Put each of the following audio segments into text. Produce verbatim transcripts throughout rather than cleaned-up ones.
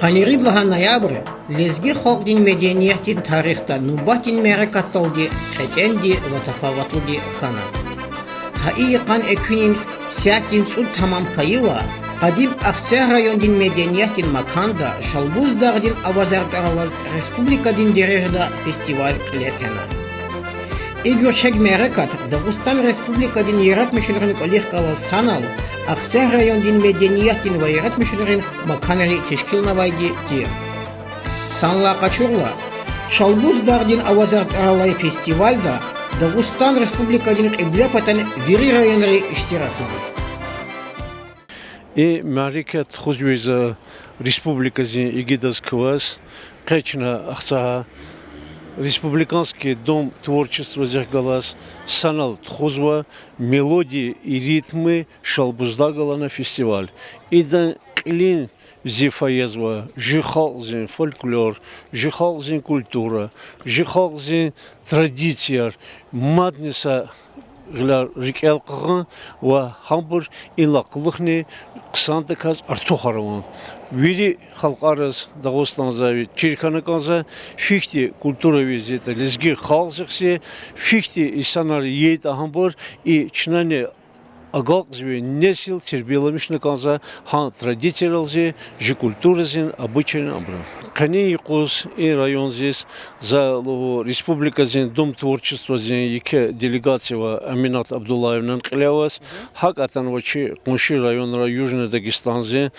Къанни ирид лагьай ноябрь лезги халкьдин медениятдин тарихда нубатдин мярекатдалди кьетӀенди ва тафаватлуди хьана. Гьа и йикъан экуьнин сятдин цӀуд тамам хьайила, къадим Ахцегь райондин медениятдин маканда Шалбуз дагъдин авазар тӀвар алаз республикадин дережада фестиваль кьиле фена. И гуьрчег мярекат Дагъустан Республикадин яратмишунрин кӀвалихъ галаз санал Ахцегь райондин медениятдин ва яратмишунрин маканри тешкилнавайди тир. Санлай къачурла, Шалбуз дагъдин авазар тӀвар алай фестивальда Дагъустан Республикадин Кьиблепатан вири районри иштиракна. И мярекат тухузвай за республикадин игидаз кваз, къе чна Ахцегьа Республиканский дом творчестводихъ галаз санал тухузва Мелодии и ритмы Шалбузда галана фестиваль. Идан кьилин зи фа язва жи халкьдин фольклор, жи халкьдин культура, жи халкьдин традицияр мадни са гъиле рикӀел хкягъун ва гьабур инлай кьулухъни хъсандаказ артухар авун. Вири халкьариз Дагъустанда чир хьана кӀанзава, гьихьтин культура авай зи лезги халкьдихъ зи, гьихьтин инсанар ятӀа гьабур, и чнани агалкьзавай несил тербияламишна кӀанзава гьа традицияралди, жи культурадин, обычайрин абурун. Къенин юкъуз и райондиз за лугьуз республикадин Дом творчестводин еке делегация ва Аминат Абдуллаевнани кьиле аваз, гьакӀ атанва чи къунши районра Южный Дагестандин,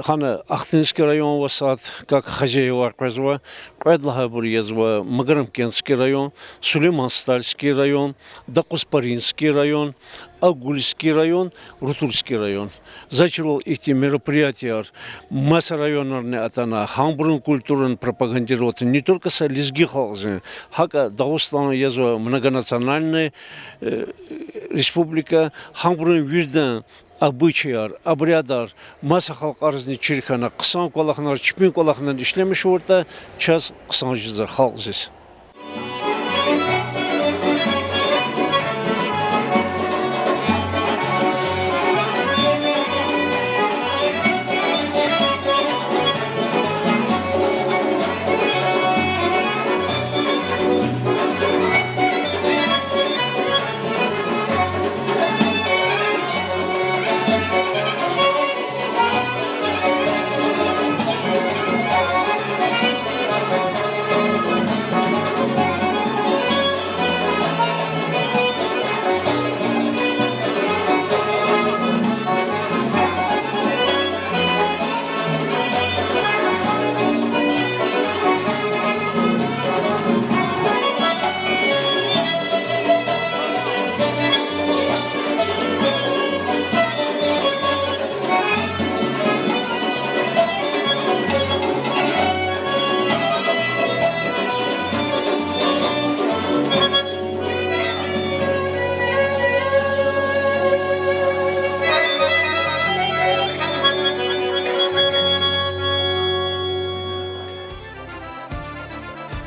гьана Ахтынский район ва сад как хозяева къвезва, кьвед лагьайбур язва Магарамкентский район, Сулейман-Стальский район, Докъузпаринский район, Агульский район, Рутульский район. Заз чирвал ихьтин мероприятияр маса районрани атана, гьабурун культурани пропагандировать не только са лезги халкьдин, гьакӀ Дагъустан язва многонациональный республика, гьабурун виридан обычаяр, обрядар маса халкьаризни чир хьана, хъсан кӀвалахнар, чпин кӀвалахнар ишлемишуртӀа, чаз хъсан жезва халкьдиз.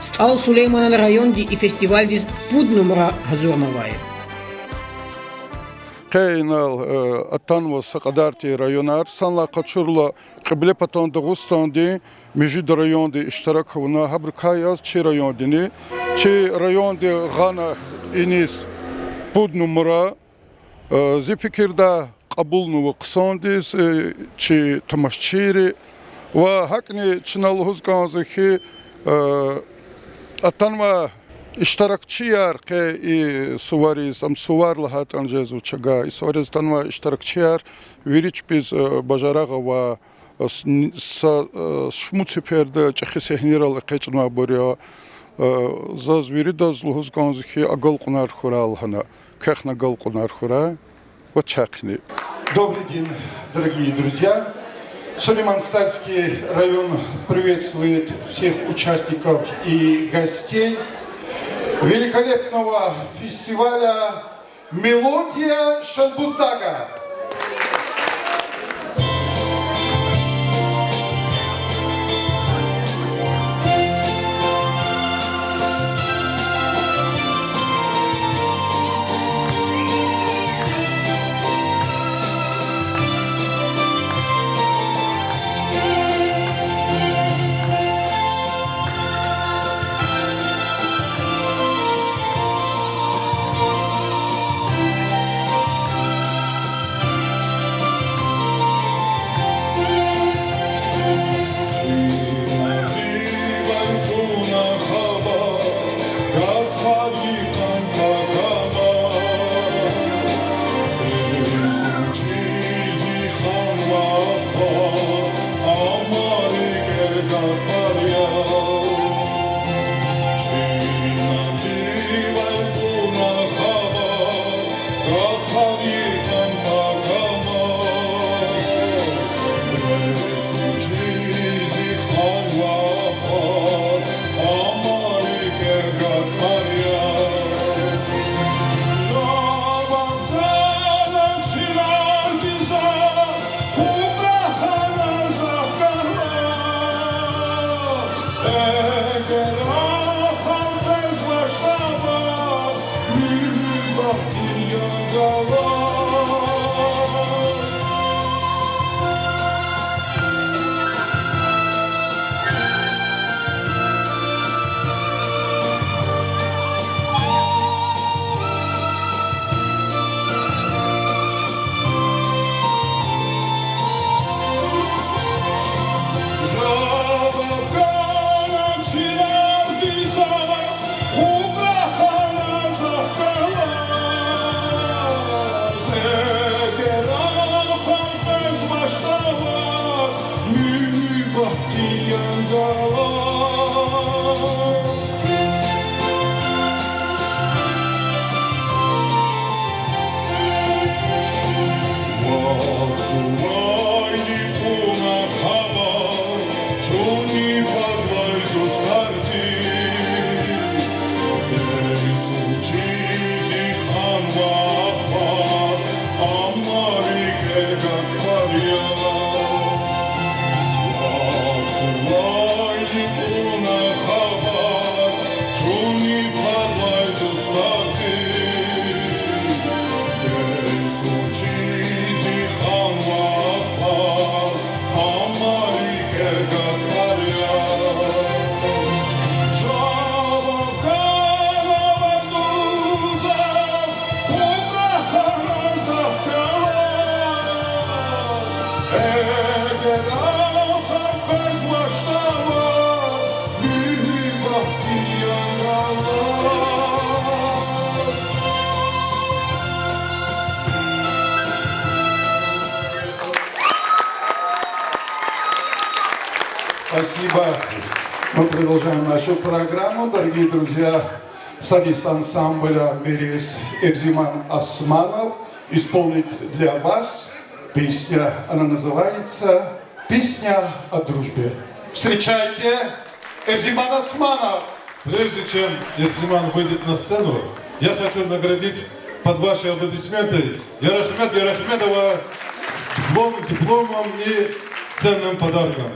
СтӀал Сулейманан районди и фестивалдиз пуд нумра гьазурнавай. Къе инал атанва са кьадар тир районар, санлай къачурла Кьиблепатан Дагъустандин муьжуьд районди иштирак авуна, гьабурукай яз чи райондини. Чи районди гъана иниз пуд нумра. Зи фикирдай, кьабулнава хъсандиз чи тамашачийри. Ва гьакӀни чна лугьуз кӀанзава хьи, атанвай иштиракчияр къе и сувариз, ам сувар лагьайтӀани жезва чавай, и сувариз атанвай иштиракчияр вири чпиз бажарагъ авай, са шумуд сеферда чӀехи сегьнерал экъечӀнавайбур я. Заз виридаз лугьуз кӀанзава хьи, агалкьунар хьурай лагьана, квехъни агалкьунар хьурай ва чахъни. Добрый день, дорогие друзья! Сулейман-Стальский район приветствует всех участников и гостей великолепного фестиваля «Мелодия Шалбуздага». Бахтияр галай. Вацлайди кьуна хабар, чуни пагьлай дустар тир. Эй су чизи хан ва ахвар, амма рикӀе гатфар я. Вацлайди кьуна хабар, чуни пагьлай дустар тир. Эй су чизи хан ва ахвар, амма рикӀе гатфар я. Жаваб гана вацуза, хупӀ рахана захъ галаз. Эгер ахар къвезвачтӀа ваз, муьгьуьббат динда галаз. Спасибо. Мы продолжаем нашу программу. Дорогие друзья, солист ансамбля «Мерес» Эрзиман Османов исполнит для вас песня. Она называется «Песня о дружбе». Встречайте, Эрзиман Османов! Прежде чем Эрзиман выйдет на сцену, я хочу наградить под ваши аплодисменты Ярахмет Ярахметова с диплом-, дипломом и ценным подарком.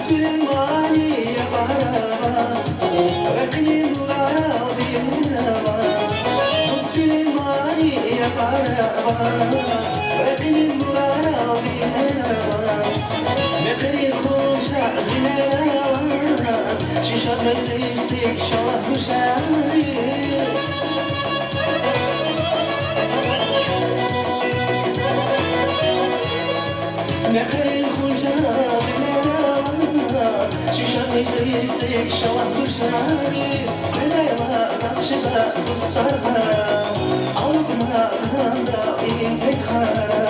Сулеймани я барабас, ракъини нурарал винерабас. Сулеймани я барабас, ракъини нурарал винерабас. Мехъерин хунша гъилералаз, чи шад межлисдик шалагь гуьзелиз. Мехъерин хунша гъилералаз, чи шад межлисдик шалагь гуьзелиз. Къведайла заз чна дустар пара, алукӀна тандал и петхара.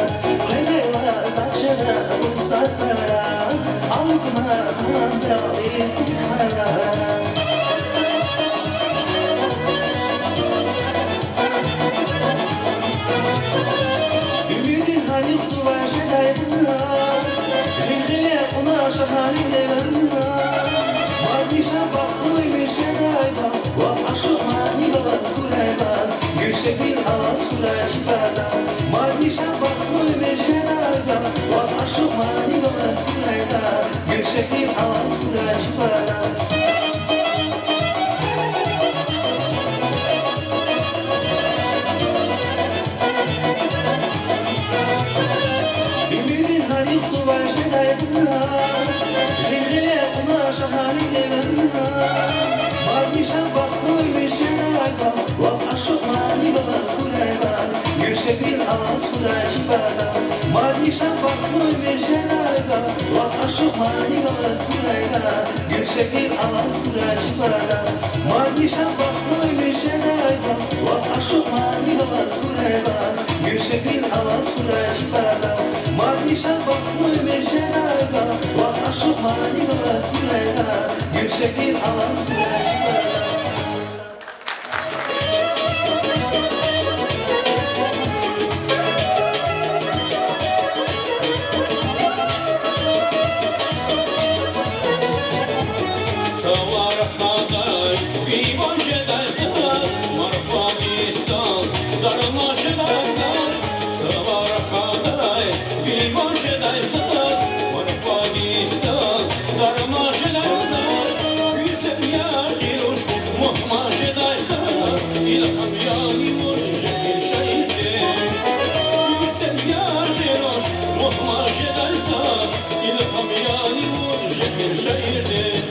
Къведайла заз чна дустар пара, алукӀна тандал и петхара. Умуди гьаникь сувар жедайвал, гъилгъиле кьуна шагьани девирвал. Мадни шад бахтлу уьмуьр жедайвал, вав ашукь мани галаз хьурайвал, гуьрчегвил алаз хьурай чи патав. Мадни шад бахтлу уьмуьр жедайвал, вав ашукь мани галаз хьурайвал, гуьрчегвил алаз хьурай чи патав. Умуди гьаникь сувар жедайвал, гъилгъиле кьуна шагьани девирвал. Мадни шад бахтлу уьмуьр жедайвал, вав ашукь мани галаз хьурайвал, гуьрчегвил алаз хьурай чи патав. Мадни шад бахтлу уьмуьр жедайвал, вав ашукь мани галаз хьурайвал, гуьрчегвил алаз хьурай чи патав. Мадни шад бахтлу уьмуьр жедайвал, вав ашукь мани галаз хьурайвал, гуьрчегвил алаз хьурай чи патав. Мадни шад бахтлу уьмуьр жедайвал, вав ашукь мани галаз хьурайвал, гуьрчегвил алаз хьурай чи патав. Цавара хадай вивай жедай заз, марфа дистан дарман жедай заз. Цавара хадай вивай жедай заз, марфа дистан дарман жедай заз. Гуьзел яргъи руш мугьман жедай заз, илгьам яни вуж жеди шаирдин. Гуьзел яргъи руш мугьман жедай заз, илгьам яни вуж жеди шаирдин.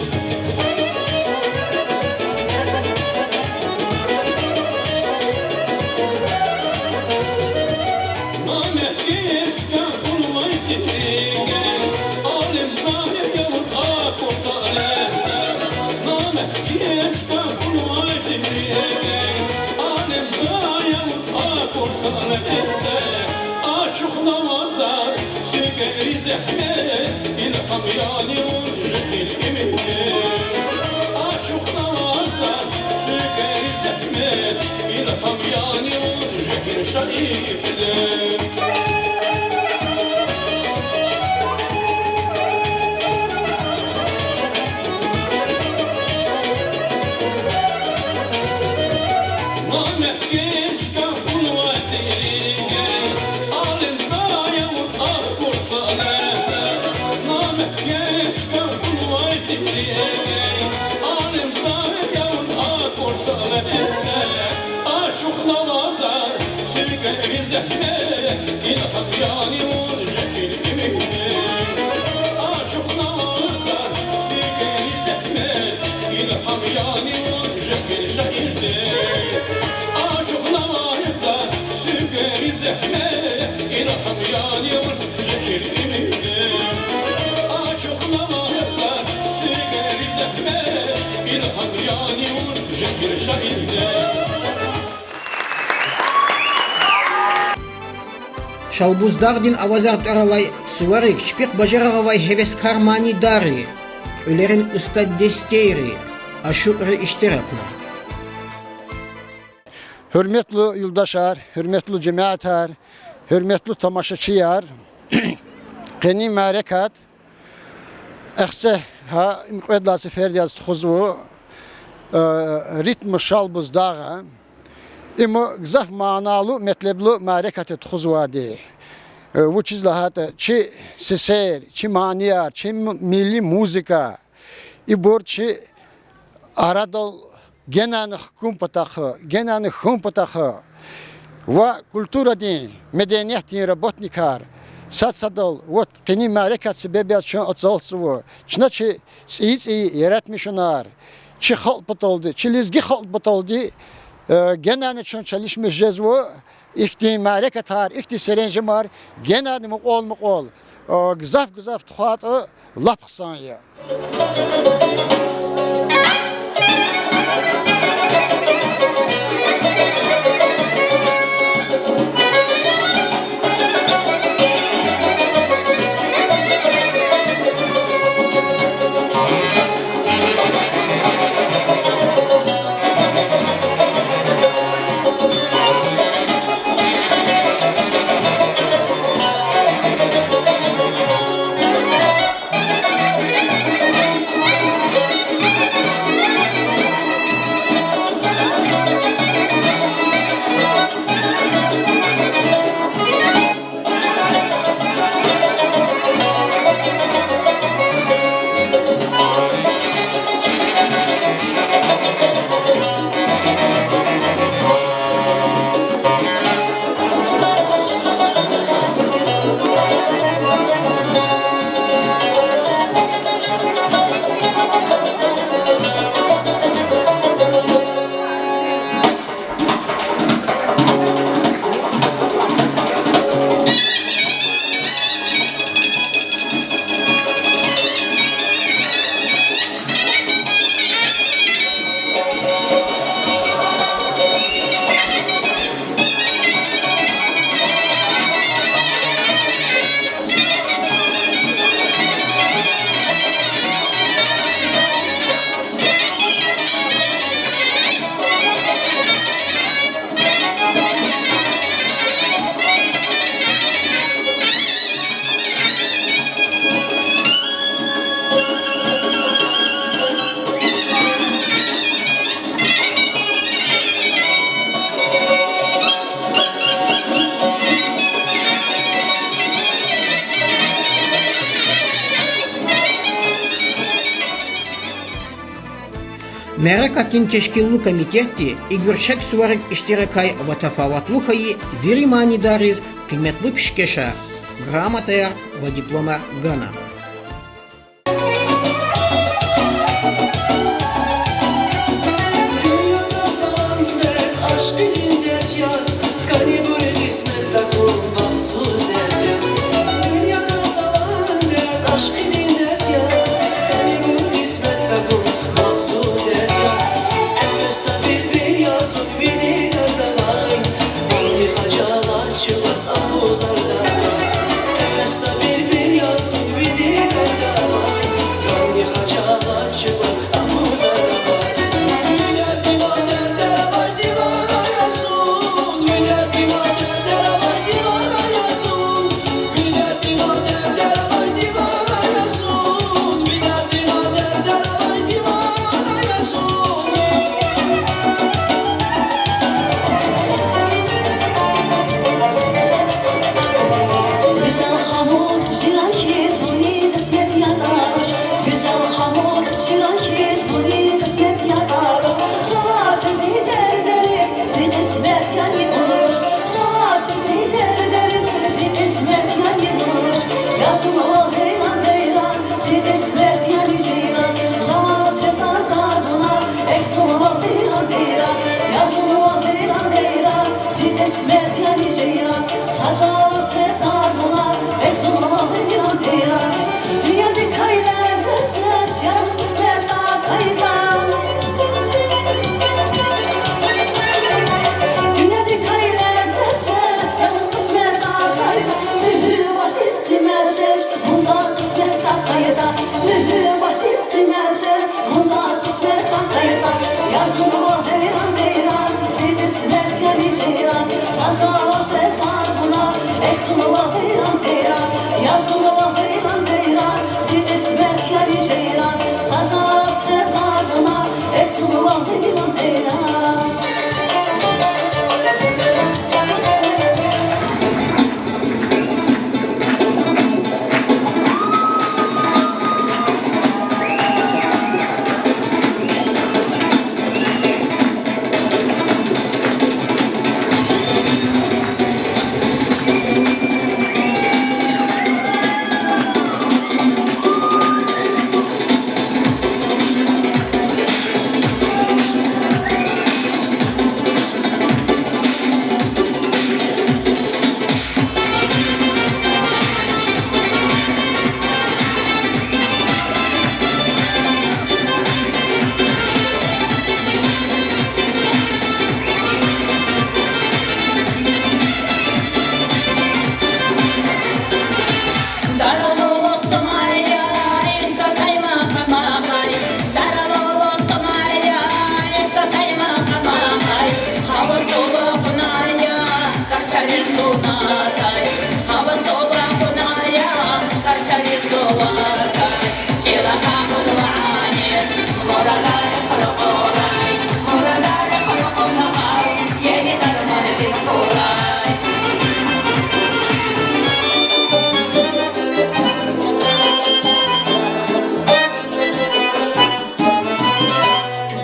Ачухнава заз суьгьбетри зегьмет, илгьам яни вун жегьил уьмуьрдин. Ачухнава заз суьгьбетри зегьмет, илгьам яни вун жегьил шаирдин. Ма мягькем шкаф кунвай сиригай, алимдай я вун акур са легьза. Ма мягькем шкаф кунвай сиригай, алимдай я вун акур са легьза. Ачухнава заз суьгьбетри зегьмет, илгьам яни вун жегьил уьмуьрдин. Ачухнава заз суьгьбетри зегьмет, илгьам яни вун жегьил шаирдин. Ачухнава заз суьгьбетри зегьмет, илгьам яни вун жегьил уьмуьрдин. Ачухнава заз суьгьбетри зегьмет, илгьам яни вун жегьил шаирдин. Шалбуздагъдин авазар тӀвар алай суварик чпихъ бажарагъ авай гьевескар манидарри, кьуьлерин устад дестейри, ашукьри иштиракна. Гьуьрметлу юлдашар, гьуьрметлу жемятар, гьуьрметлу тамашачияр, къенин мярекат эхцегь, гьа, им кьвед лагьай сеферда яз тухузва, э, ритм Шалбуздагъа. Им гзаф маналы, метлеблу мярекат я тухузвайди. Э, вучиз лагьайтӀа чи сесер, чи манияр, чи м-, милли музыка, ибур чи арадал генани хкун патахъ, генани хьун патахъ ва культурадин, медениятдин работникар сад-садал, вот, къенин мярекат себеб яз чун ацалтзава, чна чи цӀийи-цӀийи яратмишунар, чи халкь паталди, чи лезги халкь паталди, э, генани чун чалишмиш жезва, ихьтин мярекатар, ихьтин серенжемар генани мукьвал-мукьвал, э, гзаф-гзаф тухвайтӀа, лап хъсан я. Мярекатдин тешкиллу комитетди и гуьрчег суварик иштиракай ва тафаватлу хьайи вири манидарриз къиметлу пишкешар, грамотаяр ва дипломар гана. Дуьньяда салан дерт ашкъидин дерт я, кӀанибур кьисмет тахьун вахсуз дерт я. Дуьньяда салан дерт ашкъидин дерт я, кӀанибур кьисмет тахьун вахсуз дерт я. Эфеста билбил язук вини дарда авай, бани хажал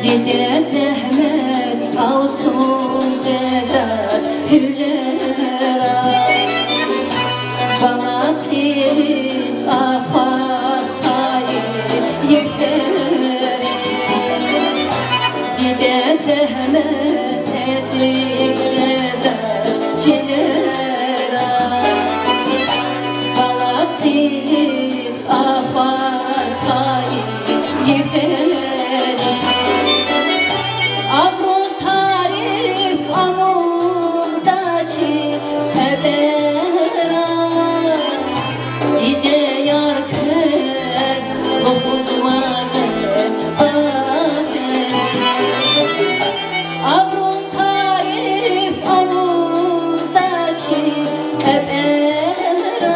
Диде зегьмет алцум жедач гьуьлерай, балад илиф ахвар хайи йифери. Диде зегьмет эциг жедач чилерай, балад илиф ахвар хайи йифери. Абурун тариф амукьда чи кьепӀерай, дидеяр квез лугьузва къе аферин. Абурун тариф амукьда чи кьепӀерай,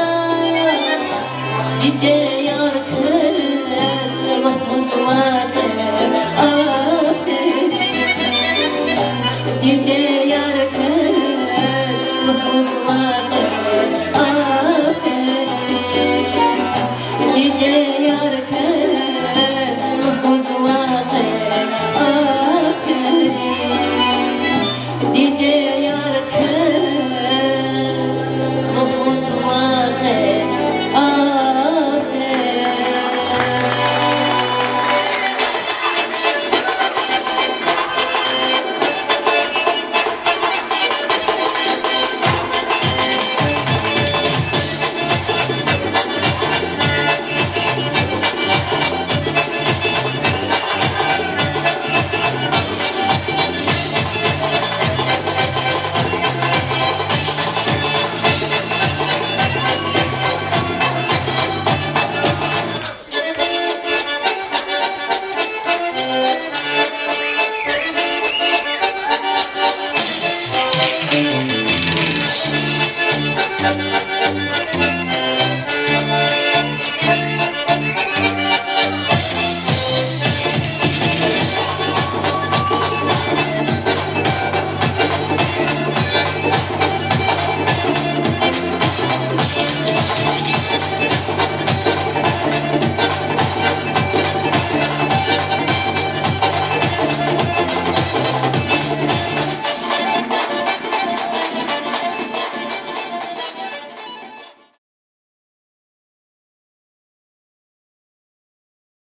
дидеяр квез лугьузва къе аферин. Дидеяр квез лугьузва къе аферин. Дидеяр квез лугьузва къе аферин. Дидеяр квез лугьузва къе аферин.